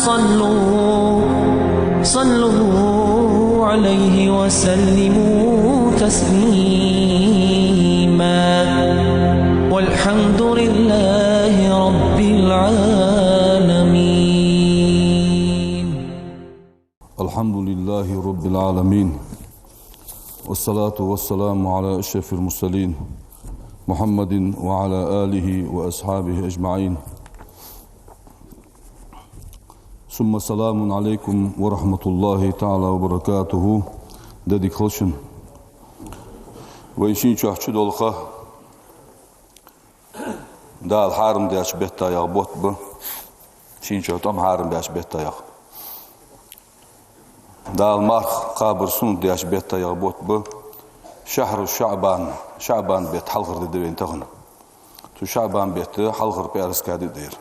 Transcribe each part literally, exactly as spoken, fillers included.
صلوا، صلوا عليه وسلموا تسليما. والحمد لله رب العالمين. الحمد لله رب العالمين. والصلاة والسلام على أشرف المرسلين محمد وعلى آله وأصحابه أجمعين. ثم السلام عليكم ورحمة الله تعالى وبركاته. Де дика хийла шун. Вай шин чу чудоаллача Дала хьарам даьча беттех бутт ба. Шин чу тӀом хьарам баьча беттех. Дала марха кхабар суннат даьча беттех бутт ба. شهر شعبان, ШаӀбан бетта хьалхара ди да вайна тахан. Цу ШаӀбан бетта хьалхара пӀаьраска ди да ер.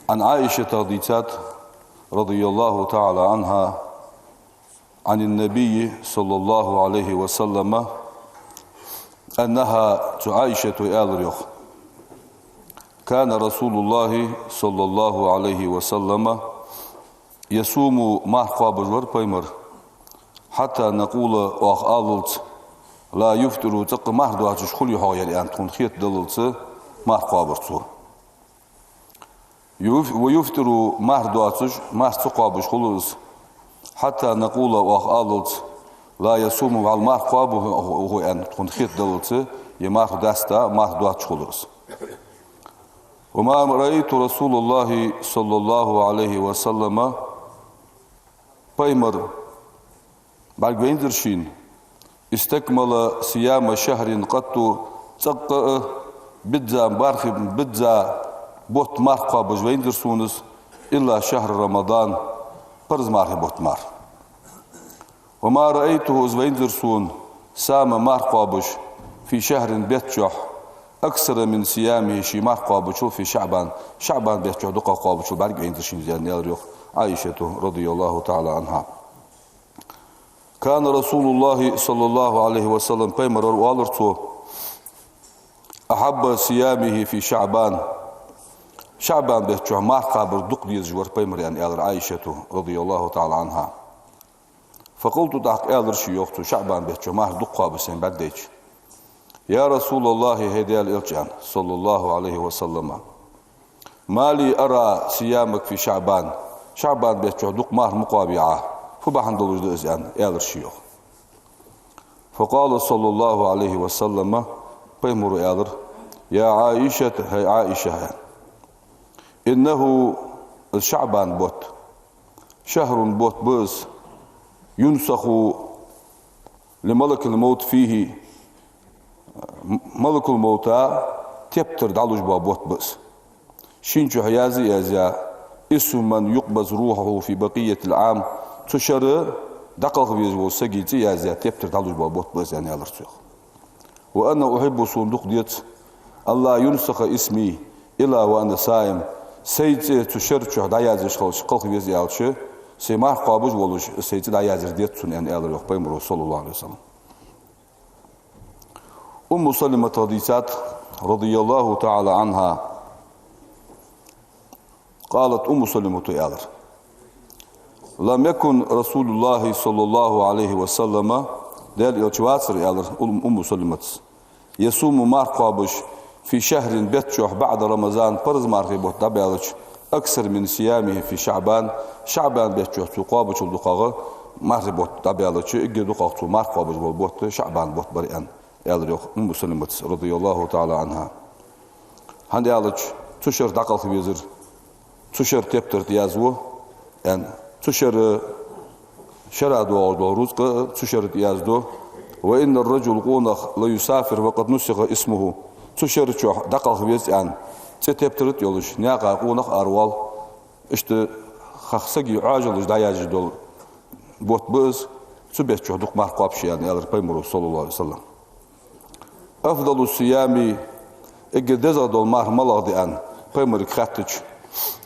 عن عائشة, дийцад, رضي الله تعالى عنها, عن النبي صلى الله عليه وسلم أنها, цу Ӏайшата аьлар йоах: كان رسول الله صلى الله عليه وسلم يصوم, марха кхоабаш вар пайхамар, حتى نقول, оаха аллалца, لا يفطر, цкъа марха доацаш хул-кх ер аьнна, тхона хетадаллалца марха кхоабар цо. يف-, ويفطر, марха доацаш, марха ца кхоабаш хулар из. حتى نقول, оаха аллалца, لا يصوم, валла марха кхоабу хьо, хьо, хьо аьнна, тхона хетадаллалца, е марха даста, марха доацаш хулар из. وما رأيت رسول الله صلى الله عليه وسلم, пайхамар, бӀаргавайнзар шийна, استكمل صيام شهر قط, цкъа а бизза мархий, бизза бутт марха кхоабаш вайнзар сона из, إلا شهر رمضان, парз мархий бутт мара. وما رأيته, из вайнзар сона, صام, марха кхоабаш, في شهر, бетта чу, أكثر من صيامه, ше марха кхоабачул, في شعبان, ШаӀбан бетта чу дукхагӀа кхоабачул бӀаргавайнзар шийна из аьнна, аьлар йоах Ӏайшата, رضي الله تعالى عنها. كان رسول الله صلى الله عليه وسلم, пайхамар вар, оалар цо, أحب صيامه في شعبان, ШаӀбан бетта чу марха кхабар дукха дезаш вар пайхамар аьнна, аьлар Ӏайшата, رضي الله تعالى عنها. فقلت, тӀаккха аьлар ше йоах цо, ШаӀбан бетта чу марха дукха кхоабаш сайна бӀаргадайча: يا رسول الله, хӀай Даьла элча, аьнна, صلى الله عليه وسلم, ما لي أرى صيامك في شعبان, ШаӀбан бетта чу дукха марха ма кхоабий Ӏа, фу бахьан долаш да из, аьнна, аьлар ше йоах. فقال صلى الله عليه وسلم, пайхамара аьлар: يا عائشة, хӀай Ӏайша, аьнна, إنه, из ШаӀбан бутт, شهر, бутт ба из, ينسخ لملك الموت فيه, м-, малакул-мовта тептар дӀалуш бола бутт ба из. Шин чу язъе а язъяь, اسم من يقبض روحه في بقية العام, цу шера дӀакхалха везаш волча сага цӀи язъяь тептар дӀалуш бола бутт ба из, аьнна, аьлар цо йоах. وأنا أحب, сона дукха деза, ألا ينسخ اسمي إلا وأنا صائم, сай цӀи цу шера чу дӀаязъеш хилча, кхалха веза аьлча, се марха кхоабаш волаш, сай цӀи дӀаязъяр дезац сона, аьнна, аьлар йоах пайхамара, صلى الله عليه وسلم. Умму Саламатах дийцад, رضي الله تعالى عنها, قالت, Умму Саламата аьлар: لم يكن رسول الله صلى الله عليه وسلم, Даьла элча вацар, аьлар Ум-, Умму Саламатас, يصوم, марха кхоабаш, في شهر, бетта чу, بعد رمضان, парз мархий бутт дӀабаьлча, أكثر من صيامه في شعبان, ШаӀбан бетта чу цо кхоабачул дукхагӀа, мархий бутт дӀабаьлча, эггара дукхагӀа цо марха кхоабаш бола бутт ШаӀбан бутт бар, аьнна, аьлар йоах Умму Саламатас, رضي الله تعالى عنها. ХӀана аьлча, цу шера дӀакхалха везар, цу шера тептар тӀа язду, аьнна, цу шера, шера доагӀаш дола рузкъа цу шера тӀа язду. وإن الرجل, къонах, ليسافر وقد نسخ اسمه, цу шера чу дӀакхалха веза, аьнна, цӀи тептар тӀа йолаш, наькъа къонах аравоал, иштта хах сага Ӏоажалаш дӀаяздеш дола бутт ба из, цу бетта чу дукха марха кхоабаш, аьнна, аьлар пайхамара, صلى الله عليه وسلم. أفضل الصيام, эггара дезагӀа дола марха малагӀа да, аьнна, пайхамарага хаьттача,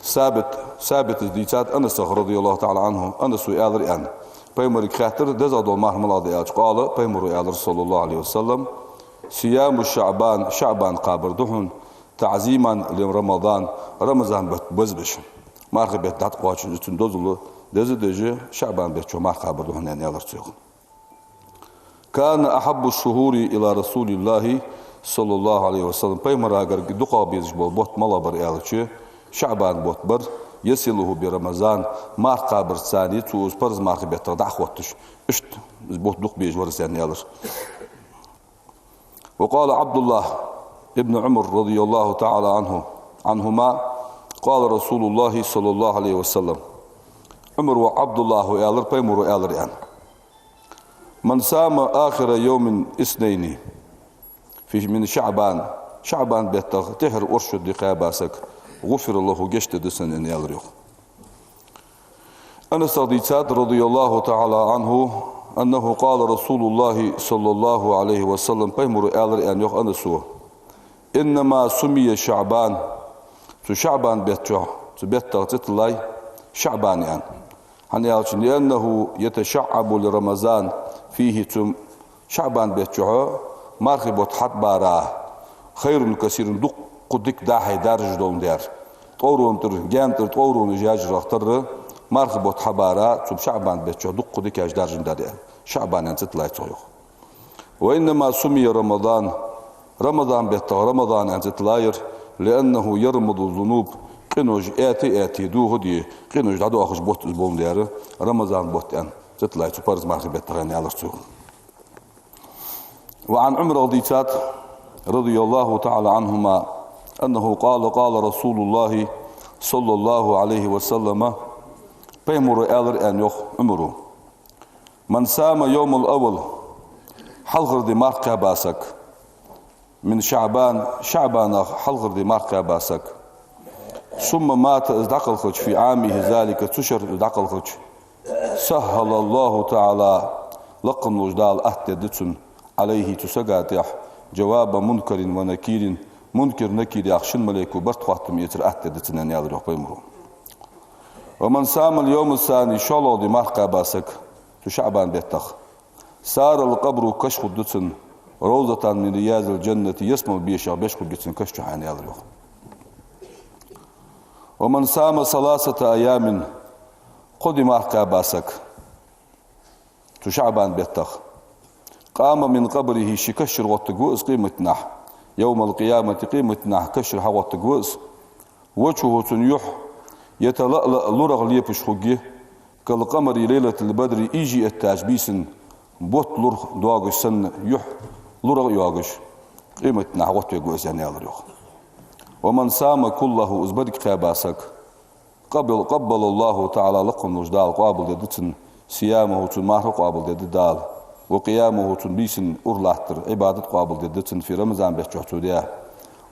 Сабит, Сабитас дийцад Анасах, رضي الله تعالى عنه, Анаса аьлар, аьнна, пайхамарага хаьттар, дезагӀа дола марха малагӀа да аьлча, قال, пайхамара аьлар, صلى الله عليه وسلم: صيام شعبان, ШаӀбан кхабар да хьона, تعظيما لرمضان, Рамазан бетта беза беш. Мархий бетта дӀатӀакхоачаш цун дозал деза а деш, ШаӀбан бетта чу марха кхабар да хьона, аьнна, аьлар цо йоах. كان أحب الشهور إلى رسول الله صلى الله عليه وسلم. Пайхамарагара дукхагӀа безаш бола бутт малагӀа бар аьлча, ШаӀбан бутт бар, يصله برمضان, марха кхабарца цхьана цо из парз мархий беттах дӀахотташ. Иштта из бутт дукха безаш вар из, аьнна, аьлар. وقال عبد الله بن عمر رضي الله تعالى عنه، عنهما، قال رسول الله صلى الله عليه وسلم. Ӏумара воӀа Ӏабдуллахьа аьлар, Пайхамаро аьлар, аьнна: من صام آخر يوم اثنين في، من شعبان, ШаӀбан беттах тӀеххьара оршот ди кхаьба саг, غفر له, гешт дергда цунна, аьнна, аьлар йоах. Анасах дийцад, رضي الله تعالى عنه, أنه قال رسول الله صلى الله عليه وسلم, Пайхамаро аьлар, аьнна, йоах Анасо: إنما سمي شعبان, цу ШаӀбан бетта чу, цу беттах цӀи тиллай ШаӀбан, аьнна. ХӀана аьлча, لأنه يتشعب لرمضان فيه, цу ШаӀбан бетта чу мархий бутт хьатӀабара, خير كثير, дукха дика дӀа-хьа даржаш долаш дар. ТӀоврона тӀара, гаьна тӀара тӀовронаш яьржарах тарра, мархий бутт хьабара цу ШаӀбан бетта чу дукха дикаш даржаш дар, аьнна. ШаӀбан аьнна цӀи тиллай цох йоах. وإنما سمي رمضان, Рамадан беттах Рамадан аьнна цӀи тиллаяр, لأنه يرمض الذنوب, къинош аьтта-аьтта дохаде, къинош дӀадоахаш бутт из болаш дар, Рамадан бутт аьнна цӀи тиллай цу парз мархий беттах, аьнна, аьлар цо. وعن Ӏумарах дийцад, رضي الله تعالى عنهما, أنه قال: قال رسول الله صلى الله عليه وسلم, Пайхамаро аьлар, аьнна, йоах Ӏумаро: من صام يوم الأول, хьалхара ди марха кхаьба саг, من شعبان, ШаӀбанах хьалхара ди марха кхаьба саг, ثم مات, из дӀакхалхача, في عامه ذلك, цу шера из дӀакхалхача, سهل الله تعالى, Лакха волча Дала атта дергда цунна, عليه, цу сага тӀа, جواب منكر ونكير, Мункар-Накир яха шин малейко барт-хоаттам эцар атта дергда цунна, аьнна, аьлар йоах Пайхамаро. ومن صام اليوم الثاني, шоллагӀа ди марха кхаьба саг цу ШаӀбан беттах, صار القبر, каш хургда цунна, روضة من رياض الجنة, ялсмален бешех беш хургья цун каш чухь, аьнна, аьлар йоах. ومن صام ثلاثة أيام, кхо ди марха кхаьба саг цу ШаӀбан беттах, قام من قبره, ший каш чура гӀоттаргва из къематдийнахьа, يوم القيامة, къематдийнахьа каш чура хьагӀоттаргва из, وجهه, цун юхь, يتلألأ, лурагӀа лепаш хургья, كالقمر ليلة البدر, ийжа эттача бийсан бутт лурагӀа доагаш санна, юхь лурагӀа йоагаш, къематдийнахьа гӀоттавергва из, аьнна, аьлар йоах. ومن صام كله, из берриг кхаьба саг, قبل، قبل الله تعالى, Лакха волча Дала къоабалдергда цун, صيامه, цун марха къоабалдергда Дала, وقيامه, цун бийсан ура латтар, Ӏибадат къоабалдергда цун, في رمضان, бетта чухь цо даь,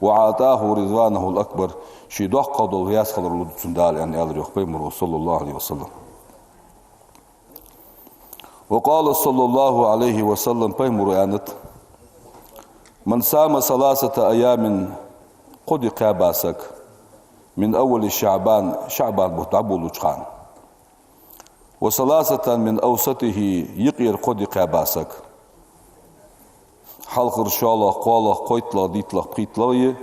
وأعطاه رضوانه الأكبر, ший доккхагӀа дола раьза хилар лургда цунна Дала, аьнна, аьлар йоах Пайхамаро, صلى الله عليه وسلم. وقال صلى الله عليه وسلم, Пайхамаро аьннад: من صام ثلاثة أيام, кхо ди кхаьба саг, من أول شعبان, ШаӀбан бутт дӀаболалуча хана, وثلاثة من أوسطه, юкъера кхо ди кхаьба саг, хьалхара, шоллагӀа, кхоалагӀа, кхойтталагӀа, дийтталагӀа, пхийтталагӀа,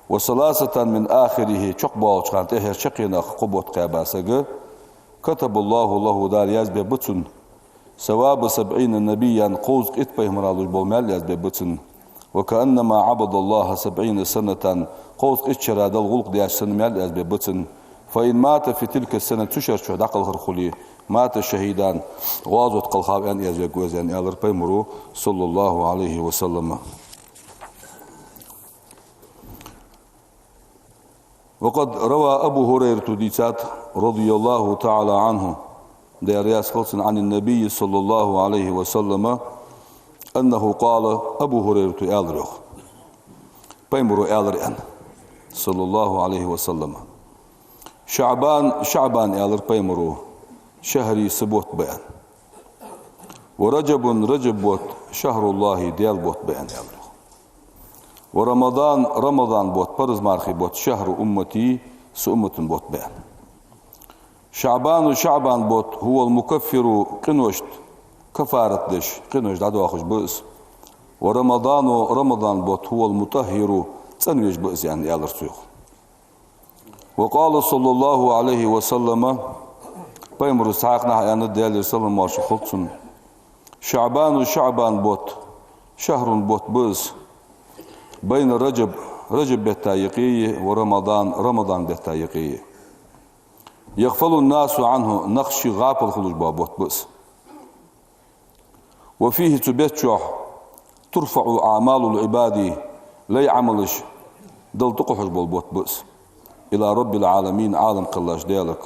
وثلاثة من آخره, чакхбоалача хана тӀехьара чаккхенах кхо бутт кхаьба саг, كتب الله له, Дала язбергба цунна, ثواب سبعين نبيا, кхузткъа итт пайхамараш луш бола маьл язбергба цунна, وكأنما عبد الله سبعين سنة, кхузткъа итт шера Далла гӀулакх деш санна маьл язбергба цунна, فإن مات في تلك السنة, цу шера чухь дӀакхалхар хуле, مات شهيدا, гӀазота кхалхав, аьнна, язбергва из, аьнна, аьлар Пайхамаро, صلى الله عليه وسلم. وقد روى أبو هريرة, дийцад, رضي الله تعالى عنه, Даьла раьза хилва цунна, عن النبي صلى الله عليه وسلم أنه قال, Абу ХӀурайрата аьлар йоах, Пайхамаро аьлар, аьнна, صلى الله عليه وسلم: شعبان, ШаӀбан, аьлар Пайхамаро, شهري, са бутт ба, аьнна. ورجب, Ражаб бутт, شهر الله, Даьла бутт ба, аьнна, аьлар йоах. ورمضان, Рамадан бутт, парз мархий бутт, شهر أمتي, са уммата бутт ба, аьнна. شعبان, ШаӀбан бутт, هو المكفر, къиношта кафарат деш, къинош дӀадоахаш ба из. ورمضان, Рамадан бутт, هو المطهر, цӀенвеш ба из, аьнна, аьлар цо, йоах. وقال صلى الله عليه وسلم, пайхамара цхьаькханахьа аьннад, Даьлера салам-моаршал хилда цунна: شعبان, ШаӀбан бутт, شهر, бутт ба из, بين رجب, Ражаб бетта юкъеи, ورمضان, Рамадан бетта юкъеи. يغفل الناس عنه, нах шийх гӀапал хулаш бола бутт ба из. وفيه, цу бетта чухь, ترفع أعمال العباد, лай Ӏамалаш Далла тӀакхухьаш бола бутт ба из, إلى رب العالمين, Ӏалам кхеллача Даьлага.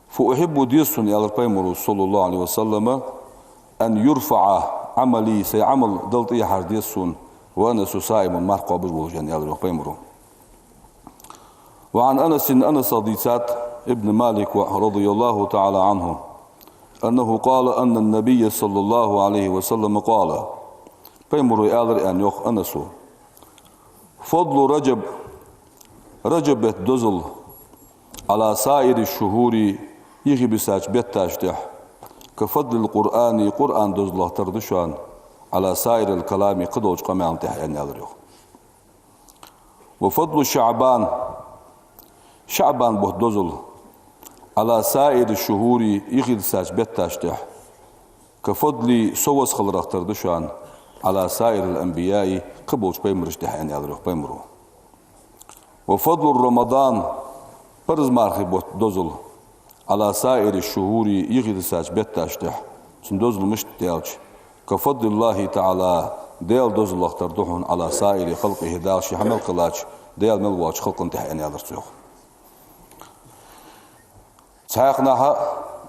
فأحب, деза сона, аьлар пайхамара, صلى الله عليه وسلم, أن يرفع عملي, сай Ӏамал Далла тӀаяхьар деза сона, وأنا صائم, марха кхоабаш волаш, аьнна, аьлар, йоах, пайхамара. وعن أنس, Анасах дийцад, ابن مالك, رضي الله تعالى عنه, أنه قال أن النبي صلى الله عليه وسلم قال, пайхамара аьлар, аьнна, йоах Анаса: فضل رجب, Ражаб бетта дозал, على سائر الشهور, юхебисача бетташта тӀехь, كفضل القرآن, Къуръан дозалах тара да шоана, على سائر الكلام, кхыдолча къамаьла тӀехь, аьнна, аьлар, йоах. وفضل شعبان, ШаӀбан бутт дозал, على سائر الشهور, юхедисача бетташта тӀехь, كفضلي, со васкхиларах тара да шоана, على سائر الأنبياء, кхыболча пайхамарашта тӀехь, аьнна, аьлар, йоах, пайхамара. وفضل رمضان, парз мархий бутт дозал, على سائر الشهور, юхедисача бетташта тӀехь, цун дозал мишта да аьлча, كفضل الله تعالى, Даьла дозалах тара да хьона, على سائر خلقه, Дала ше хьа мел кхеллача, Даьла мел воалача халкъа тӀехь, аьнна, аьлар цо, йоах. Цхьаькханахьа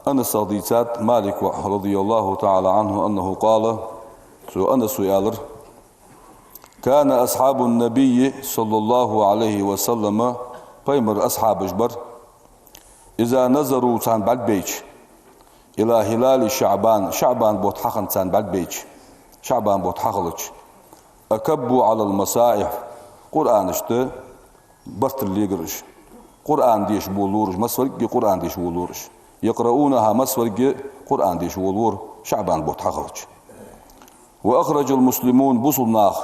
Анасах дийцад, Малика, رضي الله تعالى عنه, أنه قال, цу Анаса аьлар: كان أصحاب النبي صلى الله عليه وسلم, пайхамара асхьабаш бар, إذا نظروا, царна бӀаргабайча, إلى هلال شعبان, ШаӀбан бутт хьахинна царна бӀаргабайча, ШаӀбан бутт хьахилча, أكبوا على المصاحف, Къуръанашта бартал легар уж. Къуръан деша болалора уж, массаварг а Къуръан деша волалора уж. يقرؤونها, массаварг а Къуръан деша волалора ШаӀбан бутт хьахилча. وأخرج المسلمون, бусалба наха,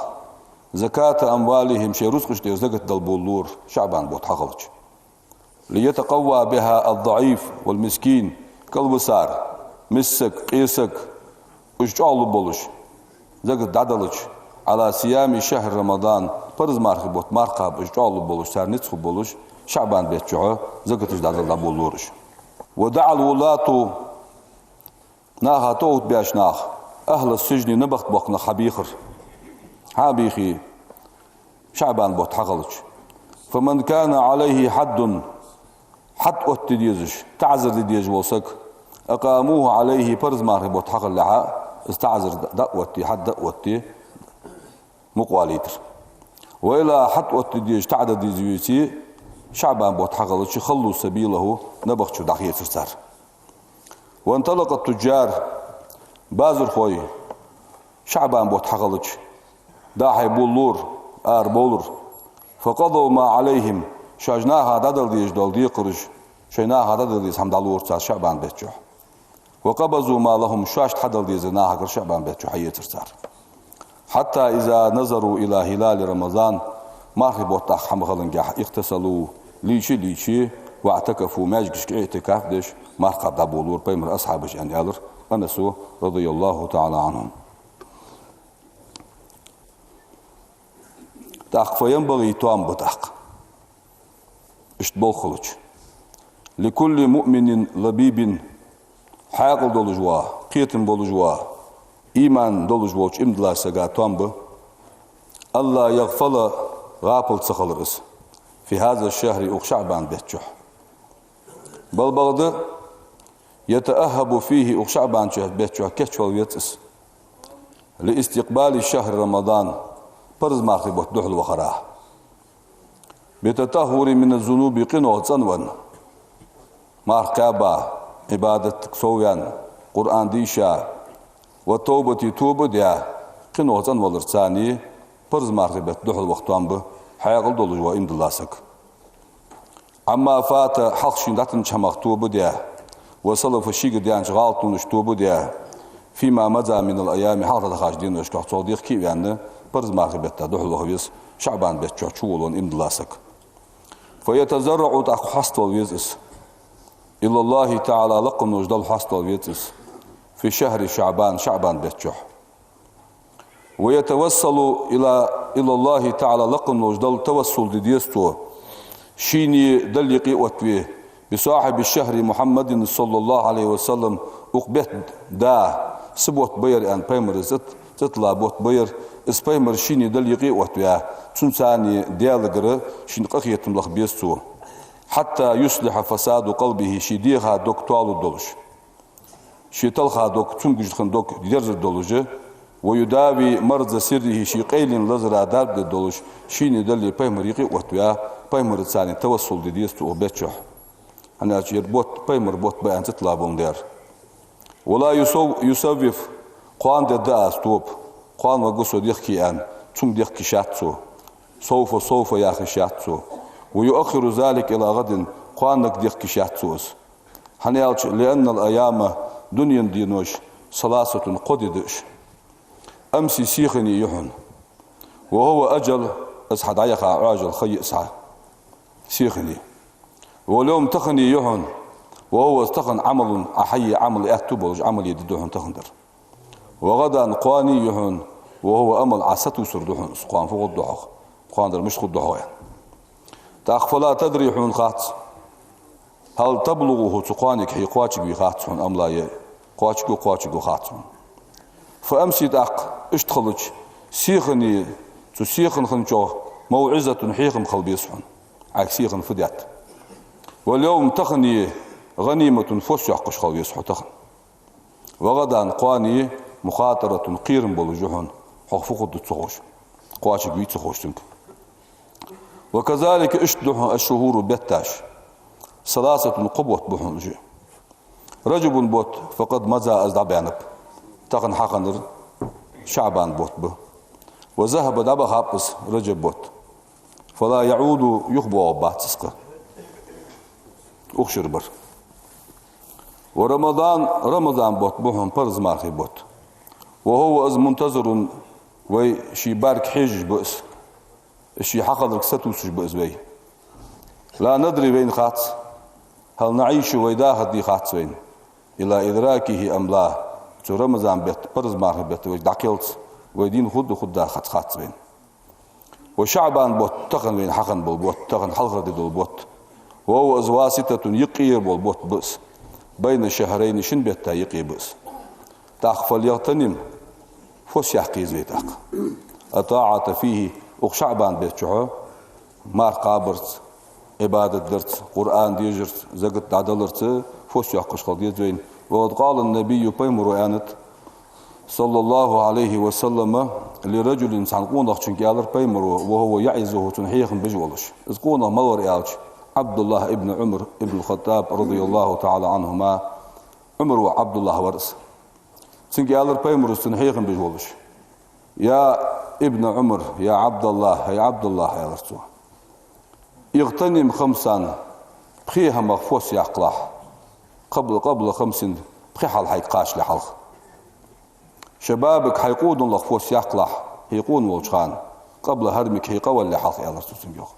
زكاة أموالهم, шоай рузкъаш тӀера закат дала болалора ШаӀбан бутт хьахилча. ليتقوى بها الضعيف والمسكين, кӀалвисар, миска саг, къе саг, уж чӀоагӀлургболаш, закат дӀадалча, على صيام شهر رمضان, парз мархий бутт марха кхаба уж чӀоагӀлургболаш, цар низ хургболаш, ШаӀбан бетта чухь закаташ дӀадала дӀаболалора уж. ودعا الولاة, наха товт беш нах, أهل السجن, набахта боахка нах хьабийхар. Хьабийхе, ШаӀбан бутт хьахилча. فمن كان عليه حد, хьад оттаде дезаш, таӀзар де дезаш вола саг, أقاموه عليه, парз мархий бутт хьахиллалехьа, из таӀзар дӀа а оттаде, хьад дӀа а оттаде, мукъа валийтар. Ва илла, хьад оттаде дезаш, таӀзар де дезаш веце, ШаӀбан бутт хьахилча, خلوا سبيله, набахта чу дӀахецар цар. وانطلق التجار, базархой, ШаӀбан бутт хьахилча, дӀа-хьа болалора, арабовлар. فقضوا ما عليهم, шоаш наха дӀадала дезаш дола декхараш, шоай наха дӀадала деза хӀама дӀалора цар ШаӀбан бетта чухь. وقبضوا ما لهم, шоашта хьадала дезар нахагара ШаӀбан бетта чухь хьаэцар цар. حتى إذا نظروا إلى هلال رمضان, мархий бутт тӀаккха хьа ма хилингехь, اغتسلوا, лийча а лийча, واعتكفوا, маьждигашка иӀтикаф деш, марха кхаба дӀаболалора пайхамара асхьабаш, аьнна, аьлар Анаса, رضي الله تعالى عنهم. ТӀаккха فينبغي, тоам ба тӀаккха, иштта болх хилча, لكل مؤمن لبيب, хьаькъал долаш вола, кхетам болаш вола, иман долаш волча иман диллача сага тоам ба, ألا يغفل, гӀапал ца хилар из, في هذا الشهر, укх ШаӀбан бетта чухь. بل, бакъда, يتأهب فيه, укх ШаӀбан чу-, бетта чухь кийчвала веза из, لاستقبال شهر رمضان, парз мархий бутт духьалвахара. بالتطهر من الذنوب, къинойх цӀенвенна, марха кхаьба, Ӏибадатага совваьнна, Къуръан дийша, والتوبة, тоба а даь, къинойх цӀенваларца царна парз мархий бетта духьалваха тоам ба хьаькъал долаш вола иман дилла саг. عما فات, хьалха шийна дӀатеннача хӀамах тоба а даь, وسلف, шийгара даьннача гӀалатонаш тоба а даь, فيما مضى من الأيام, хьалха дӀадахача деношкахь цох дехке а ваьнна, парз мархий бетта духьалваха веза ШаӀбан бетта чухь чуволавенна иман дилла саг. فيتضرع, тӀаккха хьаставала веза из. إلى الله تعالى, лакха волча Далла хьаставала веза из. في شهر شعبان, шаӀбан бетта чухь. ويتوسل إلى، إلى الله تعالى, лакха волча Далла тавассул де деза цо. Шийна Далла юкъе оттаве. بصاحب الشهر محمد صلى الله عليه وسلم, укх бетта да, са бутт ба ер аьнна, пайхамара цӀи-, цӀи тилла бутт ба ер, из пайхамар шийна Далла юкъе оттаваь, цунца цхьана Даьлагара шийна къахетам лаха беза цо. حتى يصلح فساد قلبه, ший дегӀа дог тоалургдолаш. Ший талха дог, цамогаш хинна дог дерзаргдолаш, ويداوي مرض سره, ший къайленна лазар дарба дергдолаш, шийна Далла пайхамар юкъе оттаваь, пайхамарца цхьана тавассул де деза цо укх бетта чухь. ХӀана аьлча ер бутт пайхамара бутт ба аьнна цӀи тилла болга дар. ولا يسو-، يسوف, кхоана дергда аз тоба, кхоана варгва со дехке аьнна, цунга дехке йиш яц цо. سوف, سوف яха йиш яц цо. ويؤخر ذلك إلى غد, кхоанага дехке йиш яц цо из. ХӀана аьлча, لأن الأيام, дунен денош, ثلاثة, кхо ди да уж. أمس, сихоне я хьона. وهو أجل, из хьа дӀаяха Ӏоажал ха я из хьа. Сихоне. واليوم, тахане я хьона. وهو, из тахан, عمل, Ӏа хьае Ӏамал аьттув болаш, Ӏамале ди да хьона тахандар. وغدا, кхоане я хьона. وهو أمل, Ӏа сатувсар да хьона из, кхоана фу хургда хьох, кхоандар мишта хургда хьох аьнна. ТӀаккха فلا تدري, хьона хац. هل تبلغه, цу кхоанага хье кхоачаргвий хац хьона, أم لا, е кхоачаргва, кхоачаргвий хац хьона. فأمس, тӀаккха иштта хилча, сихоне, цу сихонна хинначох موعظة, хьехам хила беза хьона. Ӏайха сихо фу детт. واليوم, тахане, غنيمة, фос йоаккхаш хила веза хьо тахан. وغدا, кхоане, مخاطرة, кхерам болаш я хьона, хьох фу хургда ца ховш, кхоачаргвий ца ховш цунга. وكذلك, иштта да хьона, الشهور, бетташ. ثلاثة, кхо бутт ба хьона уж. رجب бутт, فقد مضى, из дӀабаьннаб. Тахан хьахиннар ШаӀбан бутт ба. وذهب, дӀабахаб из Раджаб бутт. فلا يعود, юхабоагӀаргбац из-кх. Укх шера бар. ورمضان, Рамазан бутт ба хьона, парз мархий бутт. وهو, из, منتظر, вай ший бӀарга хьежаш ба из. Ший хьахиларга сатувсаш ба из вай. لا ندري, вайна хац, هل نعيش, вай дахаргдий хац вайна, إلى إدراكه أم لا, цу Рамазан бетта, парз мархий бетта вай дӀакхелца, вай дийна хургда, хургдац хац вайна. وشعبان бутт, тахан вайна хьахинна бола бутт, тахан хьалхара ди дола бутт. وهو, из, واسطة, юкъера бола бутт ба из. بين شهرين, шин бетта юкъе ба из. ТӀаккха فليغتنم, фос яккха еза вай тӀаккха. الطاعة فيه, укх ШаӀбан бетта чухь марха кхабарца, Ӏибадат дарца, Къуръан дешарца, закат дӀадаларца фос йоаккхаш хила деза вайна. وقد قال النبي, пайхамара аьннад, صلى الله عليه وسلم, لرجل, цхьан къонахчунга аьлар пайхамара, وهو يعظه, цунна хьехам беш волаш. Из къонах мала вар аьлча, ӀабдуллахӀ ибн Ӏумар ибн ХаттӀаб, رضي الله تعالى عنهما, Ӏумара воӀ ӀабдуллахӀ вар из. Цунга аьлар пайхамара, цунна хьехам беш волаш: يا ابن عمر, я ӀабдаллахӀ, хӀай ӀабдаллахӀ, аьлар цо, اغتنم خمسا, пхе хӀамах фос яккхалахь, قبل، قبل خمس, пхе хьал хьайга кхачале хьалха. شبابك, хьай къоналах фос яккхалахь, хье къона волча хана, قبل هرمك, хье къавалале хьалха, аьлар цо цунга, йоах.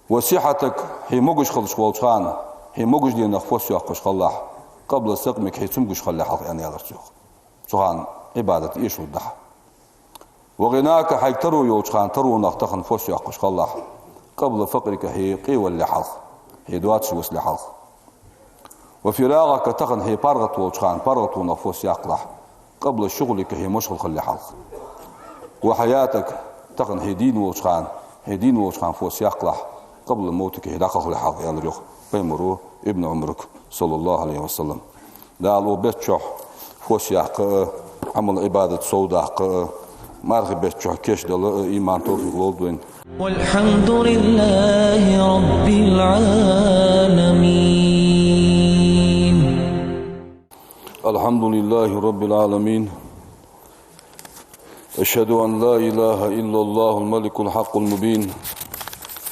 وصحتك, хье могаш хилча волча хана, хье могаш денах фос йоаккхаш хилалахь, قبل سقمك, хье цамогаш хилале хьалха, аьнна, аьлар цо, йоах. Цу хана Ӏибадат эшалургда хьа. وغناك, хьайга таро йолча хана таронах тахан фос йоаккхаш хилалахь, قبل فقرك, хье къе валале хьалха, хье доацаш висале хьалха. وفراغك, тахан хье паргӀата волча хана паргӀатонах фос яккхалахь, قبل شغلك, хье машгӀул хилале хьалха. وحياتك, тахан хье дийна волча хана, хье дийна волча хана фос яккхалахь, قبل موتك, хье дӀакхалхале хьалха, аьлар, йоах, пайхамара Ибн Ӏумарга, صلى الله عليه وسلم. Дала укх бетта чухь фос яккха а, Ӏамал-Ӏибадат совдаккха а, мархий бетта чухь кийчдала а иман, товфикъ лолда вайна. والحمد لله رب العالمين. الحمد لله رب العالمين. أشهد أن لا إله إلا الله الملك الحق المبين.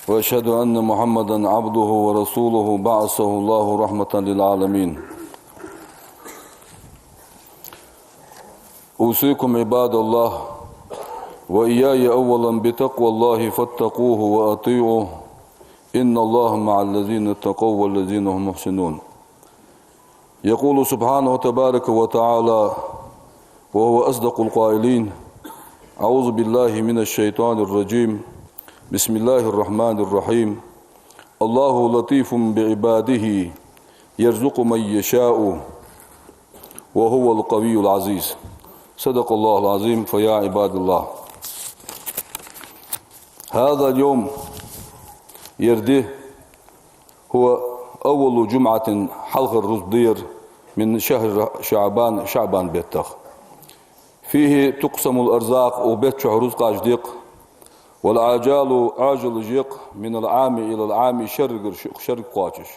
وأشهد أن محمدا عبده ورسوله بعثه الله رحمة للعالمين. أوصيكم عباد الله وإياي أولا بتقوى الله فاتقوه وأطيعوه، إن الله مع الذين اتقوا والذين هم محسنون. يقول سبحانه تبارك وتعالى وهو أصدق القائلين: أعوذ بالله من الشيطان الرجيم. بسم الله الرحمن الرحيم. الله لطيف بعباده يرزق من يشاء وهو القوي العزيز. صدق الله العظيم. فيا عباد الله، هذا اليوم, ер ди, هو أول جمعة, хьалхара рузба да ер, من شهر شعبان, ШаӀбан беттах. فيه تقسم الأرزاق, укх бетта чухь рузкъаш декъ, والآجال, Ӏоажалаш екъ, من العام إلى العام, шерригара ши-, шерриг кхоачаш.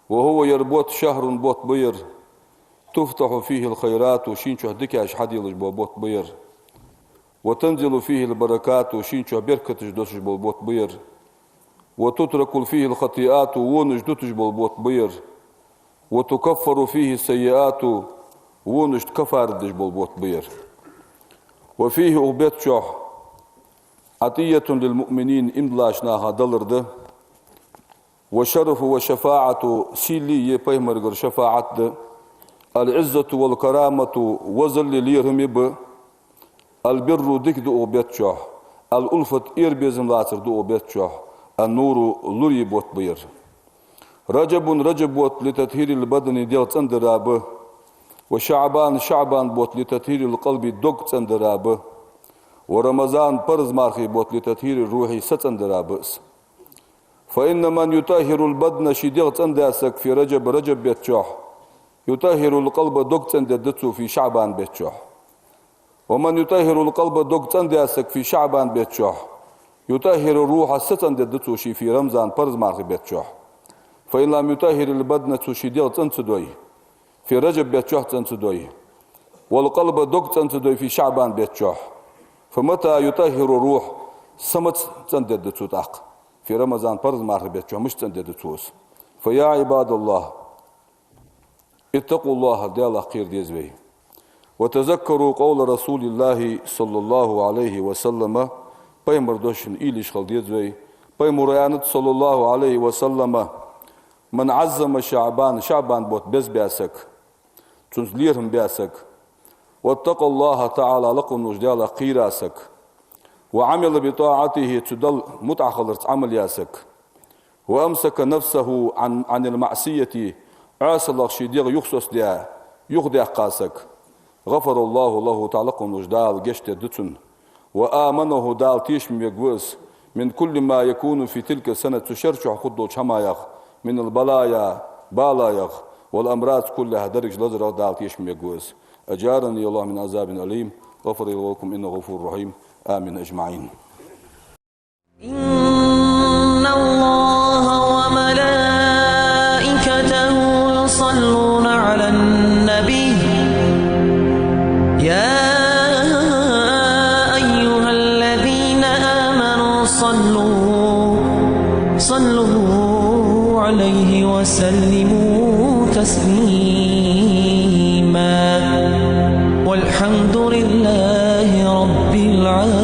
وهو, ер бутт, شهر, бутт ба ер, تفتح فيه الخيرات, шийна чухь дикаш хьаделаш бола бутт ба ер. وتنزل فيه البركات, шийна чухь беркаташ доссаш бола бутт ба ер. وتترك فيه الخطيئات, вонаш дуташ бола бутт ба ер. وتكفر فيه السيئات, вонашта каффарат деш бола бутт ба ер. وفيه, укх бетта чухь, عطية للمؤمنين, иман долча наха далар да. وشرف وشفاعة, сийле я, пайхамарагара шафаӀат да. العزة والكرامة, везалеи лерхӀамеи ба. البر, дика да укх бетта чухь. الألفة, эр безам лацар да укх бетта чухь. النور, лорий бутт ба ер. رجب, Раджаб бутт, لتطهير البدن, дегӀ цӀендара ба. وشعبان, ШаӀбан бутт, لتطهير القلب, дог цӀендара ба. ورمضان, парз мархий бутт, لتطهير الروح, са цӀендара ба из. فإن من يطهر البدن, ший дегӀ цӀендаь саг, في رجب, Раджаб бетта чухь, يطهر القلب, дог цӀендергда цо, في شعبان, бетта чухь. ومن يطهر القلب, дог цӀендаь саг, في شعبان, бетта чухь, يطهر الروح, са цӀендергда цо ший, في رمضان, парз мархий бетта чухь. فإن لم يطهر البدن, цо ший дегӀ цӀена ца дой, في رجب, бетта чухь цӀена ца дой, والقلب, дог цӀена ца дой, في شعبان, бетта чухь, فمتى يطهر الروح, са маца цӀендергда цо тӀаккха, في رمضان, парз мархий бетта чухь мишта цӀендергда цо из? فيا عباد الله، اتقوا الله, Далах кхера деза вай. وتذكروا قول رسول الله صلى الله عليه وسلم, пайхамара дешаш уйла еш хила деза вай. Пайхамара аьннад, صلى الله عليه وسلم: من عظم شعبان, ШаӀбан бутт безабаь саг, цунца лерхӀам баь саг, واتقى الله تعالى, лакха волча Далах кхийра саг, وعمل بطاعته, цу Далла мутӀахьа хиларца Ӏамал яь саг, وأمسك نفسه عن, عن المعصية, Ӏоасалах ший дегӀ юхасоцадаь, юхадаьккха саг, غفر الله له تعالى, лакха волча Дала гешт дергда цунна, وآمنه, Дала тешаме вергва из, من كل ما يكون في تلك السنة, цу шера чухь хургдолча хӀамаех, من البلايا, балаех, والأمراض كلها, дерригача лазарех Дала тешаме вергва из. أجارني الله من عذاب أليم، غفر لي ولكم إنه غفور رحيم. آمين أجمعين. إن الله وملائكته يصلون على النبي، يا أيها الذين آمنوا صلوا، صلوا عليه وسلموا تسليما. والحمد لله رب العالمين.